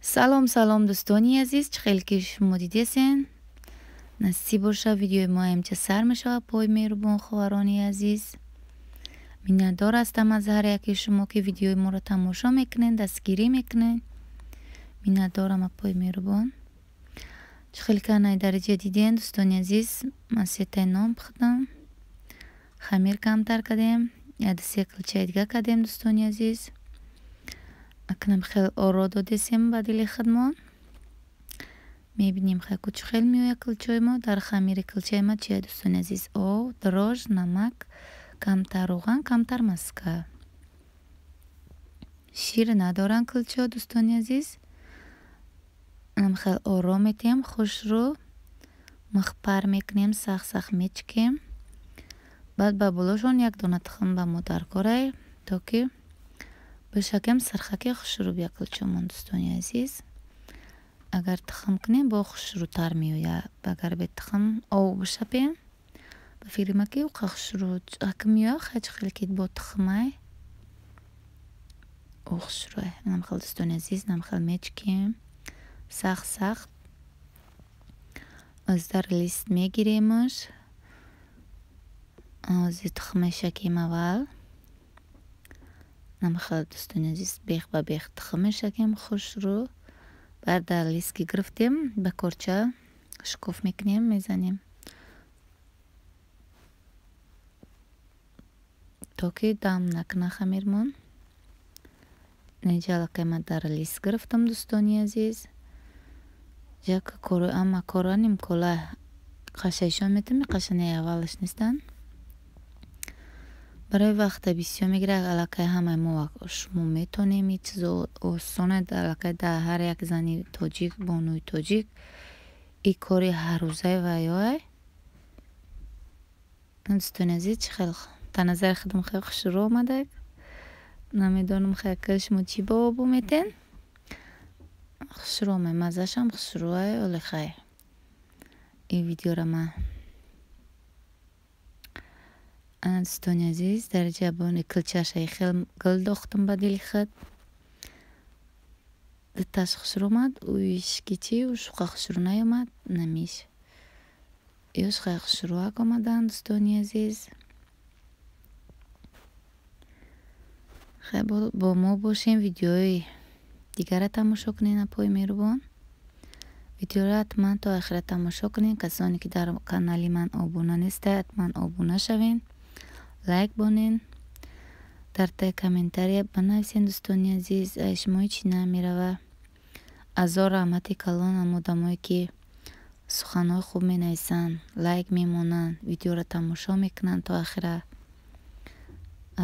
Салом, салом, дӯстони азиз, чӣ хел ки шумо дидесен, насиб боша, видеои мо имча сар мешавад. Пой меҳрубон, хоҳарони азиз, миннатдор ҳастам аз ҳар яке шумо, ки видеои моро тамошо мекунед, дастгирӣ мекунед. Миннатдорам, апои меҳрубон. Чӣ хел ки анаи дараҷа диден, дӯстони азиз, ман сетаи нон пухтам, хамир камтар кардем, яду се килчаи дига кардем, дӯстони азиз. Акнам хел оро додесем ба дили худмон. Мебинем, хайку чӣ хел меояд килчаи мо. Дар хамири килчаи ма чия, дӯстони азиз? Об, дрожж, намак, камтар равған, камтар маска. Шир надоранд килчаҳо, дӯстони азиз. Ам хел оро метиҳем, хушрӯ михпар мекунем, сахт сахт мечикем. Баъд ба болошон як дона тухм ба мо даркорай, то ки бишакем, сирхаки хушрӯ бия килчамон, дӯстони азиз. Агар тухм кунем, бо хушрӯтар меояд. Агар бе тухм об бишапем, ба фикри ман, ки уқа хушрӯ аки меояд. Хай, чӣ хеле ки бо тухмай, ӯ хушрӯай. Нам хел, дӯстони азиз, нам хел мечикем сахт сахт. Аз дар лист мегиремаш. Ози тухм мешакем аввал. Нам хел, дӯстони азиз, бех ба бех тухм мешакем хушрӯ. Баъд дар лист ки гирифтем, ба корча шукуф мекунем, мезанем, то ки дам накуна хамирмон. Инҷа аллакай ман дар лист гирифтам, дӯстони азиз. Ҷака ама кора нимкола қашайшон метавонем, қашанаи аввалаш нестанд. Барои вақта бисёр мегирад. Аллакай ҳамаи мо шумо метонем, ин чизо осона. Аллакай дар ҳар як зани тоҷик, бонуи тоҷик ин кори ҳаррӯзаи ваёай. Дӯстони азиз, чӣ хел дар назари худам хеле хушрӯ омадак. Намедонам, хайка шумо чӣ баҳо метен. Хушрӯ омад, маззаашам хушрӯай. Оле, хай, ин видеоро ман ана, дӯстони азиз, дар ҷабони килчаша хел гул дохтам ба дили худ. Дуташ хушрӯ омад, уиш ки чи ушуқа хушрӯ наёмад, намиш ёш хай хушрӯак омаданд, дӯстони азиз. Хай, бо мо бошем, видеои дигарро тамошо кунед, апои меҳрубон. Видеоро ҳатман то охира тамошо кунед. Касоне ки дар канали ман обуна нестед, ҳатман обуна шавед, лайк бонед, дар таи комментария бинависед, дӯстони азиз. Ай шумо ҳеҷ намерава. Азор раҳмати калон ам одамое ки суханҳои хуб менависанд, лайк мемонанд, видеоро тамошо мекунанд то охира.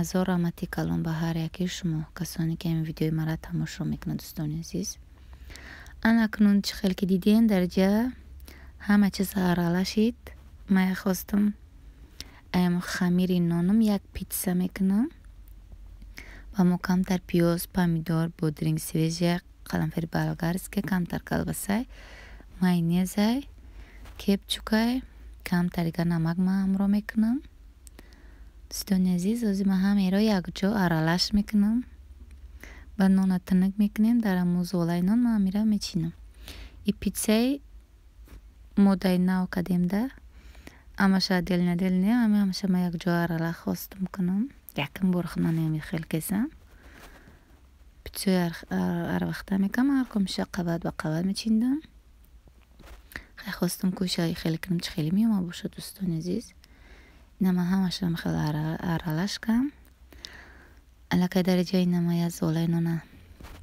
Азор раҳмати калон ба ҳар яки шумо, касоне ки ҳамин видеои маро тамошо мекунанд, дӯстони азиз. Ана акнун чӣ хел ки дидем, дар ҷа ҳама чиз арала шид. Ман хостам аям хамири нонам як питса мекунам. Ба мо камтар пиёз, помидор, бодринг свежая, қаламфири болгарский, камтар колбасай, майонезай, кетчупай, камтар дига намак ман ҳамроҳ мекунам, дӯстони азиз. Ҳозир ман ҳамаеро якҷо аралаш мекунам. Баъд нона тунук мекунем. Дар ҳамун золаи нон ман ҳамира мечинам. И питсаи модаи нав кардем да, ҳамаша отдельно отдельно, ҳамаша ман якҷо арала хостам кунам. Якум бор ман ҳамин хел кесам. Питсаи ҳарвақта мекунам, ҳар кумша қабат ба қабат мечиндам. Хай, хостам кӯша хеле кунам, чӣ хеле меомад бошад, дӯстони азиз. Ина ман ҳамаша хел аралаш кардам. Аллакай дар ҷои ина ман як золаи нона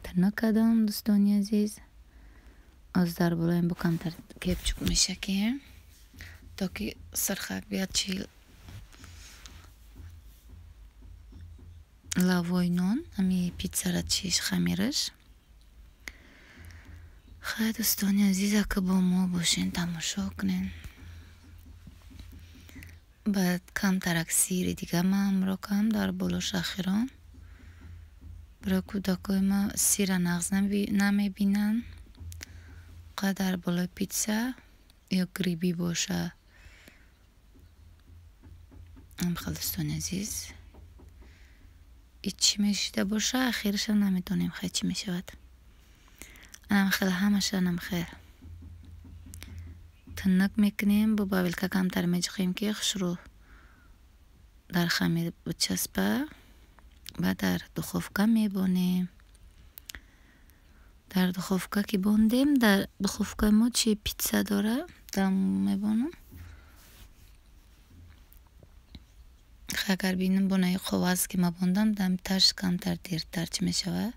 тунук кардам, дӯстони азиз. Оз дар болои бо камтар кетчуп мешакем, то ки сирхак биёд чи лавои нон, ҳами питсара чиш хамираш. Хай, дӯстони азиз, ака бо мо бошен, тамошо кунед. Баъд камтарак сири дига ман ҳамроҳ кардам дар болош ахирон. Барои кӯдакои ман сира нағз намебинанд. Дар болои питса ё гриби боша. Хел, дӯстони азиз, и чӣ мешида боша, ахираша намедонем, хай, чӣ мешавад. Анам хел ҳамаша анам хел тунук мекунем, бо ба вилка камтар меҷиқем, ки хушрӯ дар хамир бичаспа. Баъд дар духовка мебонем. Дар духовка ки бондем, дар духовкаи мо чи питса дора, дар мебонам. Агар бинам, бонаи қоғаз ки ма бондам, дамтарш камтар дертар чӣ мешавад.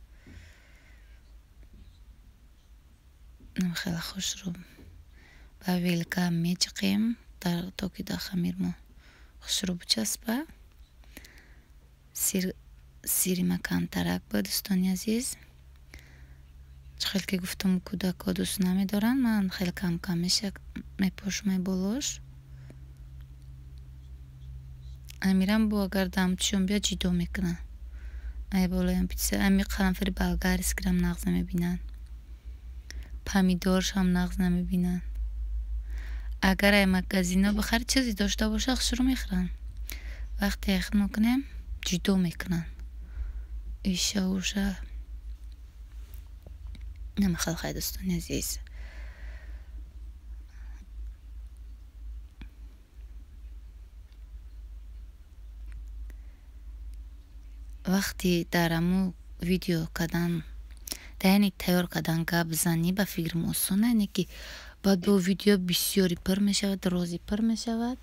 Хеле хушрӯ ба вилка меҷиқем, то ки дар хамир мо хушрӯ бичаспа. Сири ма камтарак буд, дӯстони азиз. Чӣ хел ки гуфтам, кӯдакҳо дӯст намедоранд, ман хеле кам-кам мепошам болош. Амирам бо агар дамчишон биёд, ҷидо мекунанд. Ай болоям питса, ами қаламфири болгарскийрам нағз намебинанд. Помидоршам нағз намебинанд. Агар ай магазино бихарӣ, чизе дошта боша, хушрӯ мехӯранд. Вақте яхт мекунем, ҷидо мекунанд. Иша уша. Намахал хай, дӯстони азиз. Вақти дар аму видео кардан, яъне тайёр кардан гап занӣ, ба фикрам, осон, яъне ки баъд бо видео бисёри пур мешавад, рози пур мешавад.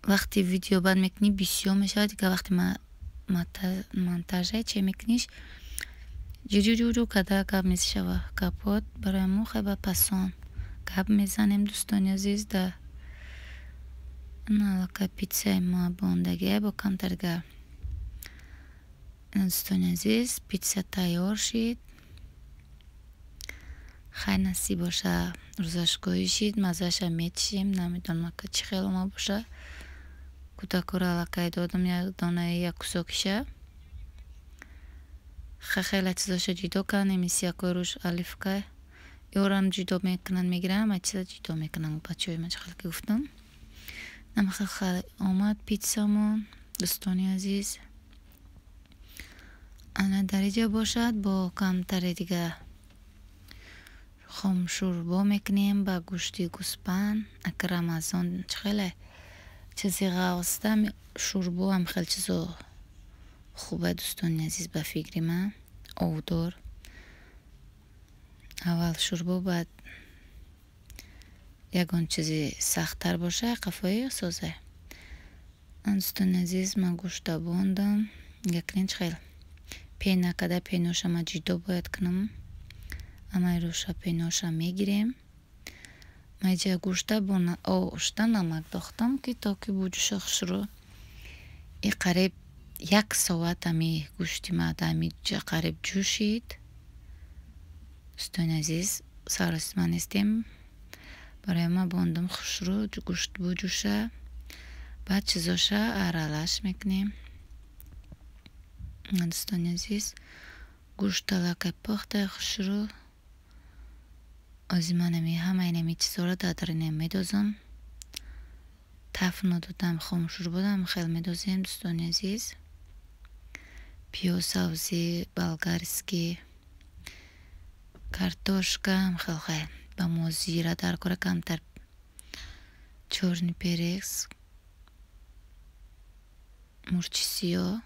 Вақти видео баъд мекунӣ, бисёр мешавад. Дигар вақти монтажа че мекуниш, ҷуҷуҷуҷу карда гап мешава гапот. Барои мо хай ба пасон гап мезанем, дӯстони азиз. Да аллакай питсаи ма бондагиа бо камтар дигар. Дӯстони азиз, питса тайёр шид. Хай, насиб боша, рӯзашгоҳӣ шид, маззаша мечишем. Намедонам, ака чӣ хел ома боша. Кӯдакҳоро аллакай додам як донаи, як кусокиша. Хеле чизоша ҷидо кардем, мисиякҳои рӯш оливка ёрам ҷидо мекунанд, мегиранд, ҳама чиза ҷидо мекунанд бачаҳои ма, чӣ хел ки гуфтам. Намахел омад питсамон, дӯстони азиз. Ана дар инҷа бошад, бо камтаре дига хомшӯрбо мекунем ба гӯшти гӯспанд. Ака Рамазон чӣ хеле чизи ғавста, шӯрбо ҳам хеле чизо хуба, дӯстони азиз, ба фикри ман. Овдор аввал шӯрбо, баъд ягон чизи сахттар боша, қафои соза. Дӯстони азиз, ман гӯшта бондам. Якнин чӣ хел пена карда, пеноша ман ҷидо бояд кунам. Амаи рӯша пеноша мегирем. Ман иҷа гӯшта бо ошта намак дохтам, ки то ки буҷуша хушрӯ. И қариб як соат ами гӯшти ма ами қариб ҷӯшид. Дӯстони азиз, саросима нестем. Барои ма бондам хушрӯ гӯшт буҷӯша. Баъд чизоша аралаш мекунем. Дӯстони азиз, гӯшт аллакай пухта хушрӯ. Ози ман ами ҳамаи инами чизҳоро дар дарунам медозам. Таф надодам, хомшӯрбодам хел медозем, дӯстони азиз. Пиёз, сабзӣ болгарский, картошка хел хай. Ба мо зира дар кора, камтар чёрный перец, мурчи сиёҳ.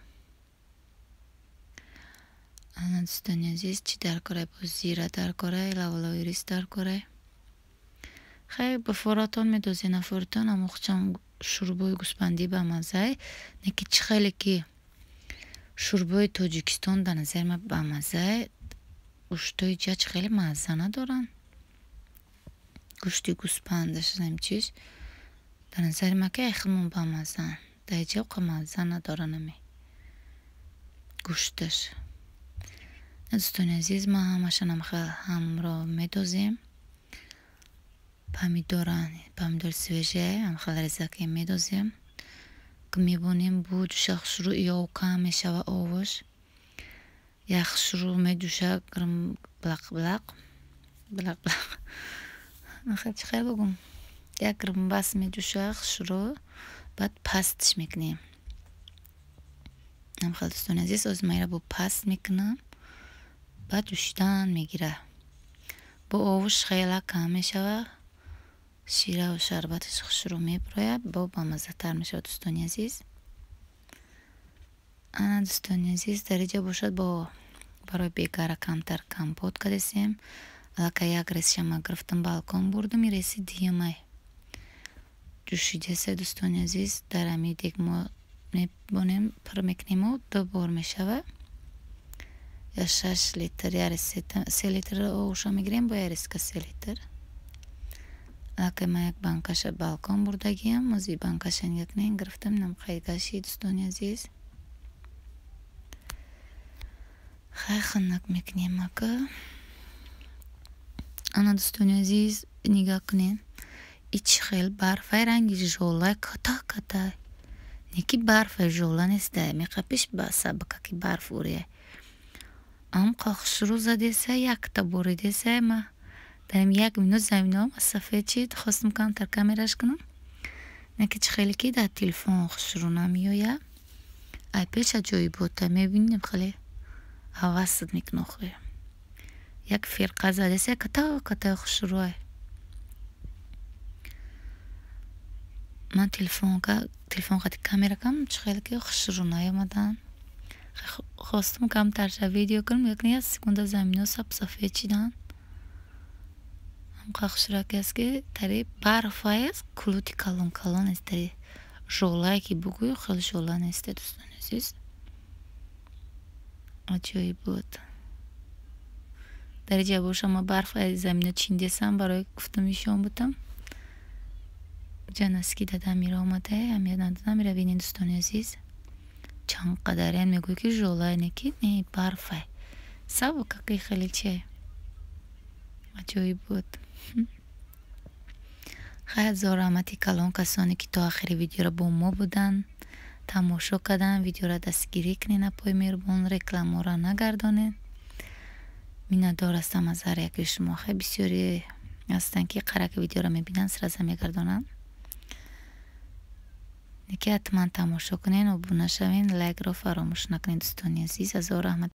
Ана, дӯстони азиз, чӣ дар кора? Бо зира дар кора, лавлавии рис дар кора. Хай, ба форатон медозед, нафоритон, аммо хучам шӯрбои гӯспандӣ ба маззае. Не ки чӣ хеле ки шӯрбои Тоҷикистон дар назари ман ба маззае, гӯштҳои ҷач хеле мазза надоранд. Гӯшти гӯспандаш чиз дар назари ман ки хелмон ба маззаанд. Дар иҷа оқа мазза надоранд ами гӯшташ. Дӯстони азиз, ман ҳамашонам ҳамроҳ медозем. Помидора, помидори свежий ҳам резаке медозем. Ки мебонем, буҷуша хушрӯ, ё кам мешава овош. Як хушрӯ медӯша, блақ блақ блақ блақ. Чӣ хел бугум? Як грмбас медӯша хушрӯ, баъд пастш мекунем. Ҳамхел, дӯстони азиз, ҳозир ман инро бо паст мекунам. Баъд ҷӯшидан мегирад. Бо овуш хела кам мешавад. Шираву шарбаташ хушрӯ мебирояд, бо бамаззатар мешавад, дӯстони азиз. Ана, дӯстони азиз, дар инҷа бошад, бо барои бегара камтар компот кардесем. Аллакай як ресиша ма гирифтам, балкон бурдум, ин реси дуюмай. Ҷӯшидесе, дӯстони азиз, дар ҳамин дег мо мебонем, пур мекунему ду бор мешавад. Я 6 литр, я 3 литр овуша мегирем, бо я реска 3 литр. Аллакай ман як банкаша балкон бурдагиам, ози банкаша нигаҳ кунед, гирифтам, инам қайгаши, дӯстони азиз. Хай, хунук мекунем ака. Ана, дӯстони азиз, нигаҳ кунед. И чӣ хел барфай, ранги жола, ката ката. Не ки барфай, жола нестай, меқапиш сабакаки барф урия. Амқа хушрӯ задесай, якта боридесай, ма дар як минут заминаам сафед шид. Хостам камтар камераш кунам. Не ки чӣ хеле ки дар телефон хушрӯ намеояд. Ай пеш аҷоибота мебинем, хеле ҳавасат мекунад охир. Як фирқа задесай, ката катаи хушрӯай. Ман телефон қати камера кам, чӣ хеле ки хушрӯ наомадан. Хостам камтарша видео кунам, як секунда замино сап-сафед шиданд. Ҳамқа хушрӯяке аст, ки тари барфай аст, кулути калон калон аст, тари жолае ки бугӯй, хеле жола несте, дӯстони азиз. Аҷоиб буд. Дар инҷа боша ма барф замино чиндесам, барои гуфтам нишон будам. Ҷа наски дадам мира омада, аҳамият надодам, ира бинед, дӯстони азиз. Чанд қадарян мегӯй, ки жолае, не ки не, барфай. Сабукаки хеле чие. Аҷоиб буд. Хай, ҳазор раҳмати калон касоне ки то охири видеоро бо мо буданд, тамошо карданд. Видеоро дастгирӣ кунед, апои меҳрубон, рекламаро нагардонед. Миннатдор ҳастам аз ҳар яки шумо. Хай, бисёре ҳастанд, ки қараки видеоро мебинанд, сразу мегардонанд. Ки ҳатман тамошо кунед, обуна шавед, лайкро фаромӯш накунед, дӯстони азиз. Ҳазор раҳмат.